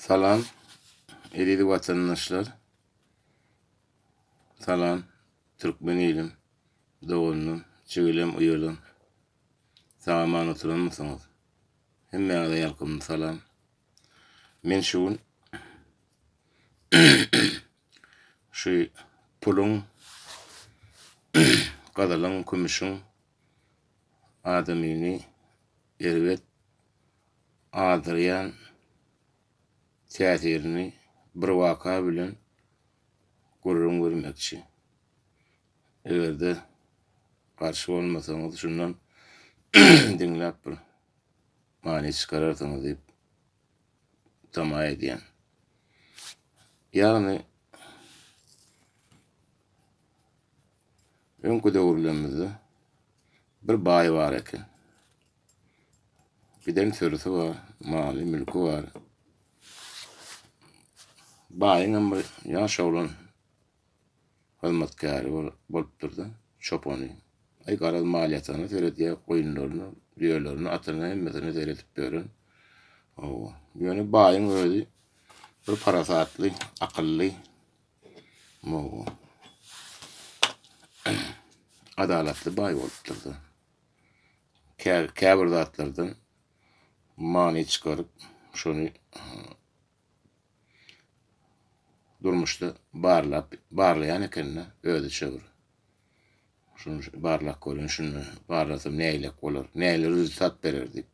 Salam eziz watandaşlar. Salam türkmen ilim, doganlarym, jigilem, uýalarym. Sag-aman oturanmysyňyz? Hemmäňize ýalkymly salam. Men şu gün şu puluň, gyzylyň, kümüşiň adamyny erbet azdyrýan täsirini bir waka bilen gürrüň bermekçi. Eger-de garşy bolmasaňyz şundan diňläp bir many çykararsyňyz diýip tama edýän. Ýagny öňki döwürlerimizde bir baý bar eken. Giden sürüsi bar, maly, mülki bar. Baýyň hem bir ýaş oglan hyzmatkäri bolupdyr-da, çopany. Aý, garaz, mal ýatagyna seredýär, goýunlaryna, düýelerine, atyna hemmesine seredip ýören. Hawa. Ýöne baýyň özi bir parasatly, akylly, hawa, adalatly baý bolupdyr-da. Käbir zatlardan many çykaryp, şony durmuşda barlap, barlaýan ekende özüçe bir. Şuny barlap görün, şuny barlasam nägilek bolar, nägile rezultat berer diýip.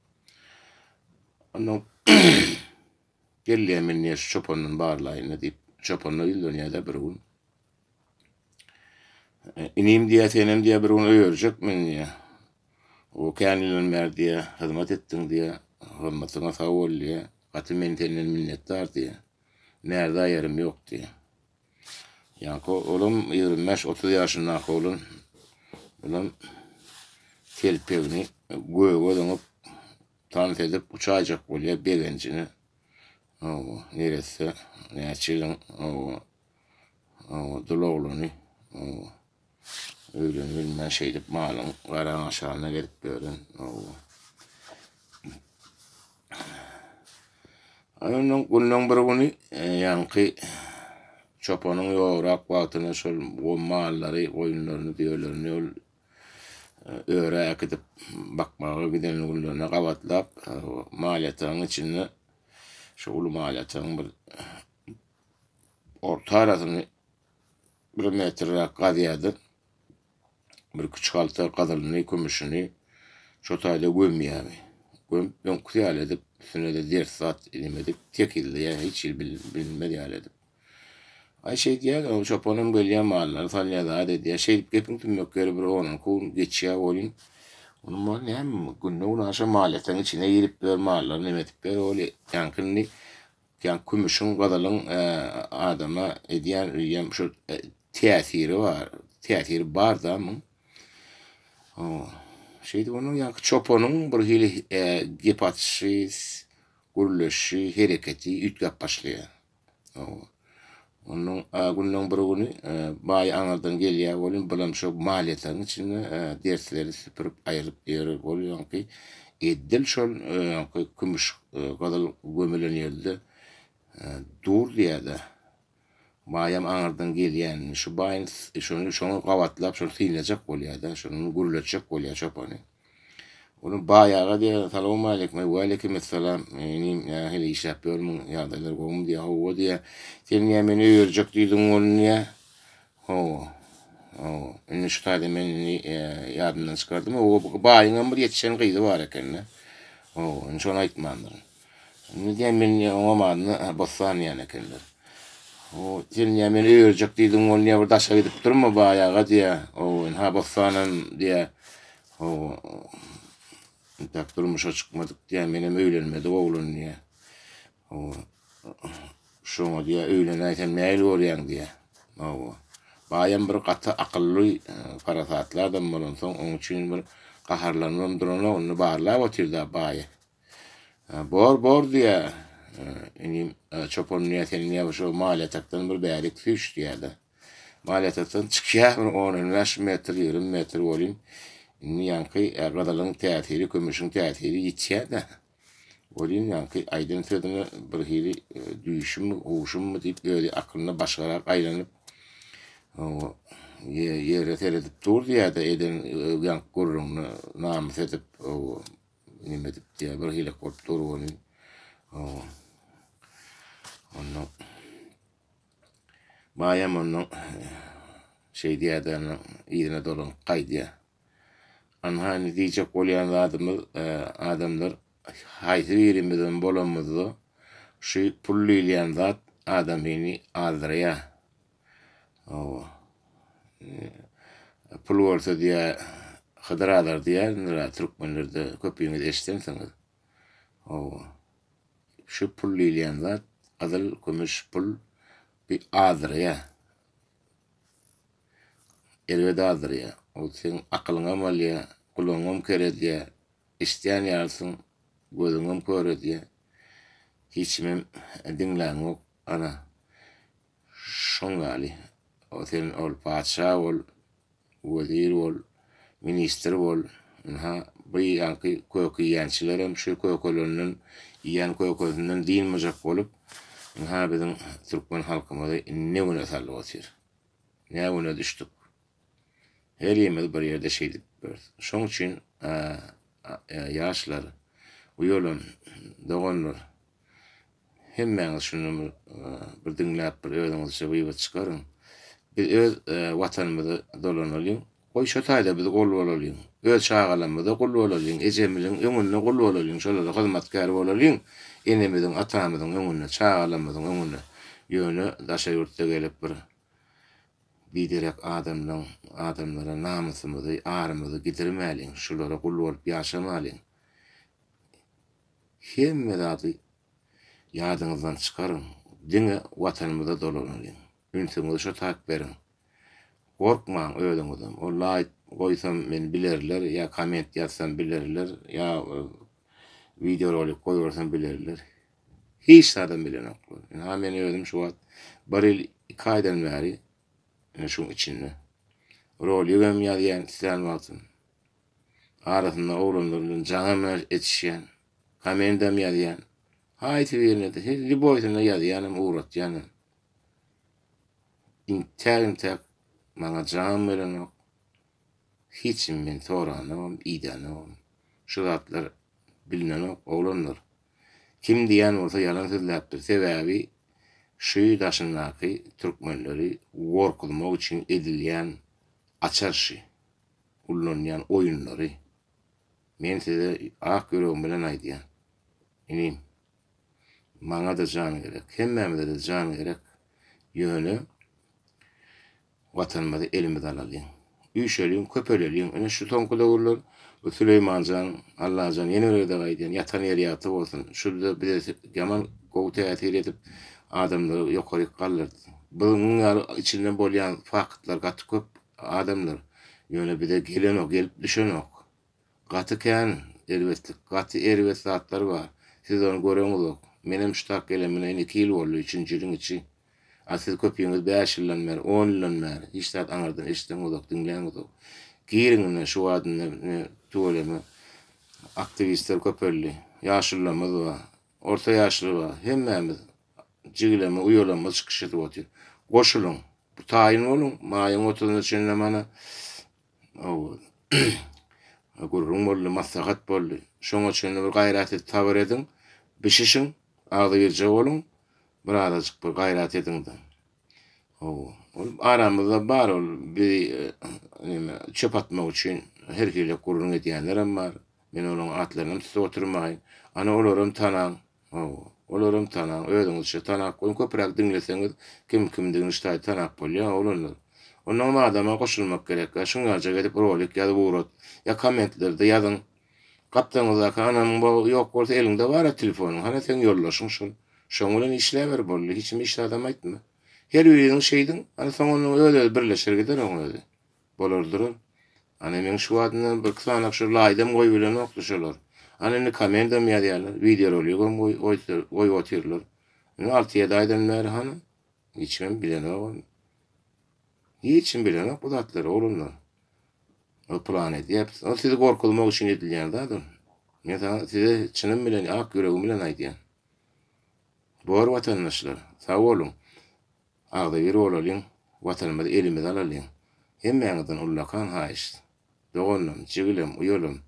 Ondan gelýär men diýýär şu çopandan barlaýyn diýip, çopana ýüzlenýär-de bir gün. Inim diýýär, senem diýýär bir gün öýerjek men diýýär. O kän ýyldan bäri diýýär, hyzmat etdiň diýýär, hyzmatyňa sag bol diýýär. Gaty men senden minnetdar diýýär. Närza ýerim ýok diýýär. Ýaňky olam 25-30 ýaşyndaky oglan bulam telpegini göge zyňyp tans edip uçaýjak bolýar begenjine. Hawa, neresse näçe ýylyň hawa, hawa, dul oglany hawa. Öýlenibilmän şeýdip malyň garaň aşagynda gezip ýören. Ondan günüň bir güni e, ýaňky çopanyň ýograk wagtyna şol mallary, goýunlaryny, düýelerini ol e, örä äkidip bakmaga giden günlerine gabatlap, e, mal ýatagyň içinde şu uly mal ýatagyň bir orta arasyny bir metrräk gazýardy. Bir küçük halta gazylyny, kümüşini şo taýda gömýärdi. Gömüp, öňküsi ýaly edip, üstüne-de ders zat neme edip, tekizleýär, hiç hili bilinmez ýaly edip. Aý şeýdýär, o çopanam gelýär, mallary salýar, zat edýär. Şeýdip gepiň tümmek ýeri bir on-onki gün geçýär welin, onuň maly näme, günde-günaşa malýataň içine girip ýör, mallary neme edip ýör, ol ýaňky indi Ýa kümüşiň, gyzylyň adama edýän öýem şu täsiri bar, täsiri bar-da muň. Şeýdip onuň ýaňky çopanyň bir hili gep atyşy, gürleşi, hereketi üýtgäp başlaýar. Ondan günleň bir güni baý aňyrdan gelýär welin, bulam şo mal ýatagyň içinde dersleri süpürip aýryp ýör. Ol ýaňky edil şol ýaňky kümüş gyzyl gömülen ýerde dur diýýär-de. Baýam aňyrdan gelýänini şu baýyň şony şoňa gabatlap şony synlajak bolýar-da, şony gürletjek bolýar çopany. Onuň baý aga diýýär, Salowmaleýkim, Eý, waleýkimessalam, inim, nähili işläp ýörmüň, ýagdaýlar gowumy diýýär, hawa diýýär. Sen diýýär, meni öýerjek diýdiň welin diýýär. Hawa, hawa, indi şu taýda men indi ýadymdan çykardym, hawa, baýyňam bir ýetişen gyzy bar eken-de. Hawa, indi şony aýtmandyryn. Indi diýýär, men diýýär, oňam adyna Bossan diýýän ekenler. Hawa, sen diýýär, meni öýerjek diýdiň welin diýýär, bir daşa gidip durma, baý aga diýýär. Hawa, ynha Bossanam diýýär. Hawa, entäk durmuşa çykmadyk diýýär, menem öýlenmedik oglan diýýär. Hawa, şoňa diýýär, öýlenäýsem nähili görýäň diýýär. Hawa, baýam bir gaty akylly, parasatly adam bolansoň, oň üçin bir gaharlanybam duranok, indi barlap otyr-da baýy. Bor, bor diýýär, inim, çopan diýýär, sen diýýär, şo mal ýatakdan bir bärik süýş diýýär-de. Malýatakdan çykýar bir on-on bäş metr, 20 metr welin, indi ýaňky gyzylyň täsiri, kümüşiň täsiri ýitýär-de. Welin ýaňky aýdan sözüne birhili düýşümmi, huşummy diýip özi akylynda başgarak aýlanyp, ýere seredip dur diýýär-de, eden ýaňky gürrüňine namys edip, neme edip diýýär, birhilek bolup dur welin. Ondan baýam ondan şeý diýýär-de, yzyna dolanyp gaýdýar. Anha indi diýjek bolýan zadymyz adamlar haýsy birimizem bolanymyzda şu pul diýilýän zat adamyny azdyrýar. Hawa. Pul bolsa diýýär Hydyr azar diýýärler türkmenlerde köpüňiz eşidensiňiz. Hawa. Şu pul diýilýän zat gyzyl, kümüş pul bir azdyrýar. Erbet azdyrýar. Ol seň akylyňam alýar, gulagyňam ker edýär, eşidýän ýalysyň, gözüňem kör edýär. Hiç kimem diňläňok. Ana, şoň ýaly. Sen ol patyşa bol, wezir bol, ministr bol. Ynha, bu ýaňky köke iýýänçilerem şu kökelerinden, iýen kökesinden dynmajak bolup, ynha biziň türkmen halkymyzy ne güne salyp otyr. Nä güne düşdük. Herimiz bir ýerde şeýdip ýörüs. Şoň üçin ýaşlar, uýalan doganlar, hemmäňiz şuny bir diňläp bir özüňizçe wywod çykaryň. Biz öz watanymyza dolanalyň. Goý şo taýda biz gul bolalyň. Öz çagalarymyza gul bolalyň. Ejemiziň öňünde gul bolalyň. Şolara hyzmatkär bolalyň. Enemiziň, atamyzyň öňünde, çagalarymyzyň öňünde. Ýöne daşary ýurtda gelip bir biderek adamlaň, adamlara namysymyzy, arymyzy gidirmäliň. Şulara gul bolup ýaşamalyň. Hemme zady ýadyňyzdan çykaryň. Diňe Watanymyza dolanalyň. Ünsüňizi şo tak beriň. Gorkmaň özüňizem. O laýk goýsam meni bilerler ýa komment ýazsam bilerler ýa wideorolik goýbersem bilerler. Hiç zadam bilenoklar. Ynha men özüm şu wagt bir ýyl iki aýdan bäri ine şuň içinde. Roligem ýazýan islän wagtym. Arasynda oglanlar bilen jaňam etişýän. Komendam ýazýan. Haýsy birine-de, her lýuboýsyna ýazýanam, ugratýanam. Intäk-intäk maňa jaňam gelenok. Hiç kim meni soranogam, idänogam. Şu zatlar bilinenok, oglanlar. Kim diýýän bolsa ýalan sözläpdir. Sebäbi şu daşyndaky türkmenleri gorkuzmak üçin edilýän açar şy. Ullanýan oýunlary. Men size ak ýüregim bilen aýdýan. Inim. Maňa-da jan gerek, hemmämize-de jan gerek. Ýöne Watanymyzy elimize alalyň. Üýşeliň, köpeleliň. Ine şu soňky döwürler bu Süleýmanjan, Allajan ýene bir gezek aýdýan, ýatan ýeri ýagty bolsun. Şu-da bize ýaman gowy täsir edip, adamlary ýokaryk galdyrdy. Bunuň ýaly içinde bolýan faktlar gaty köp adamlar. Ýöne bize gelenok, gelip düşenok. Gaty kän erbetlik, gaty erbet zatlar bar. Siz ony göreňizok. Menem şu tak gelenime indi iki ýyl boldy, üçünji ýylyň içi. A siz köpüňiz bäş ýyldan bäri, on ýyldan bäri hiç zat aňyrdan eşideňizok, diňläňizok. Giriň indi şu wagt indi ine tüweleme aktiwistler köpeldi. Ýaşulularymyz bar, orta ýaşly bar. Hemmämiz jigileme, uýalarymyz çykyş edip otyr. Goşulyň. Taýyn boluň. Maýyň otuzyna çenli mana Gürrüň boldy, maslahat boldy. Şoňa çenli bir gaýrat edip sabyr ediň, bişişiň, agzybirje boluň, birazajyk bir gaýrat ediň-de. Hawa, ol aramyzda bar ol bizi neme çöp atmak üçin her hili gürrüň edýänlerem bar. Men olaryň atlarynam tutup oturmaýyn. Ana olaram tanaň. Hawa, olaram tanaň, özüňizçe tanap goýuň, köpräk diňleseňiz kim kimdigini şu taýda tanap bolýar, oglanlar. Onnoňam adama goşulmak gerekkä, şuň ýalyjak edip rolik ýazyp ugrat, ýa kommentlerde ýazyň. Gapdalyňyzdaky anamyň ýok bolsa eliňde bar-a telefonyň, hana seň ýoldaşyň şol. Şoň bilen işläber boldy, hiç kime hiç zadam aýtma. Her biriňiz şeýdiň, ana soň onuň öz-özi birleşer gider oň özi. Bolar durar. Ana meň şu wagtyndan birki sanak şu laýdam goýubilenokdy şolar. Ana indi komendam ýazýarlar, wideoroligam goýup otyrlar. Indi alty-ýedi aýdan bäri hany hiç kim bilenogam. Hiç kim bilenok bu zatlary oglanlar. Ol plan edýär. Ol sizi gorkuzmak üçin edilýän zat ol. Men saňa, size çynym bilen, ak ýüregim bilen aýdýan. Bor watandaşlar, sag boluň. Agzybir bolalyň, Watanymyzy elimize alalyň. Hemmäňizden ullakan haýyşt. Doganlam, jigilem, uýalam.